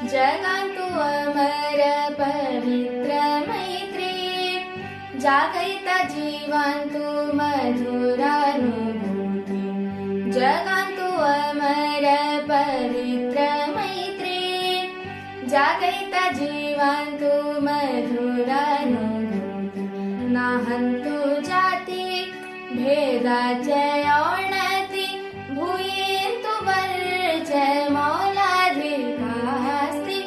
जगांतु अमर पवित्र मैत्री, जागयता जीवांतु मधुरानुभूती। जगांतु अमर पवित्र मैत्री, जागयता जीवांतु मधुरानुभूती। नाहंतु जाती भेदाचे औणती, भूयेंतु वरचे मौलाधिकास्ति।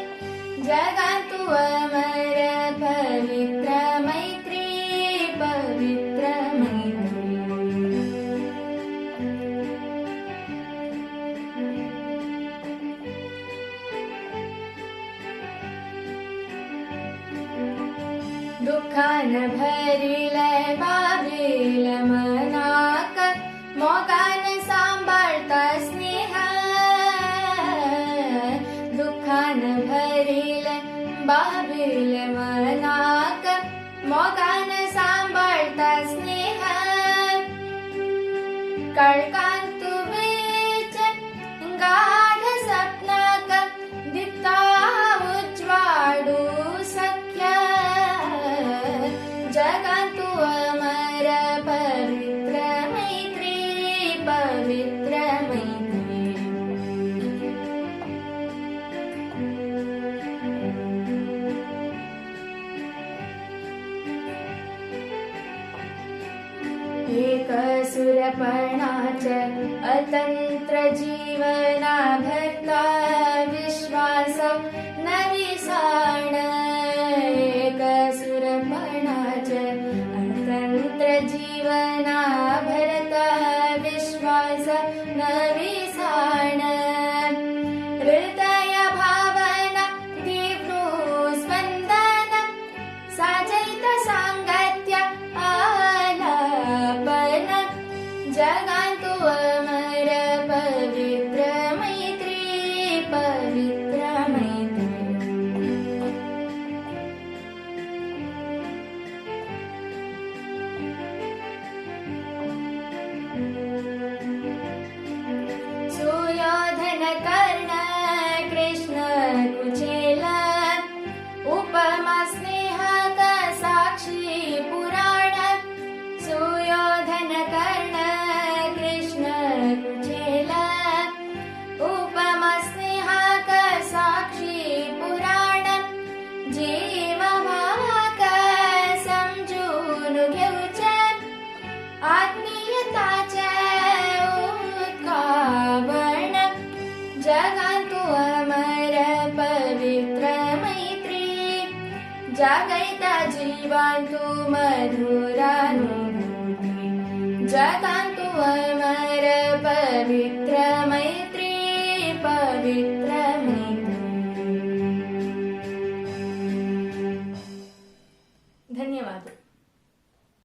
जगांतु अमर पवित्र मैत्री, पवित्र मैत्री। दुःखान भरिले बाबील मनाक, मोगान सांभाळता स्नेह। दुःखान भरिले बाबील मनाक, मोगान सांभाळता स्नेह। काळकांतु वेच गाढ सपनाक, दिता उज्वाडू सख्य। जगांतु अमर पवित्र मैत्री, पवित्र मैत्री। एक सुरपणाच अतंत्र जीवना भरता विश्वास नविसाण। एक सुरपणाच अतंत्र जीवना भरता विश्वास नविसाण। हृदय भावना दिव्नु स्पंदन, साजैत सांगत्य आलापन। जगांतु अमर पवित्र मैत्री, पवित्र मैत्री। सुयोधन कर्ण कृष्ण कुचेल, उपमा स्नेहक साक्षी पुराण। सुयोधन कर्ण कृष्ण कुचेल, उपमा स्नेहक साक्षी पुराण। जीव भावाक समजून घेऊचे, आत्मीयताचे उत्कावण। जगांतु अमर पवित्र मैत्री, जागयता जीवांतु मधुरानुभूती। जगांतु अमर पवित्र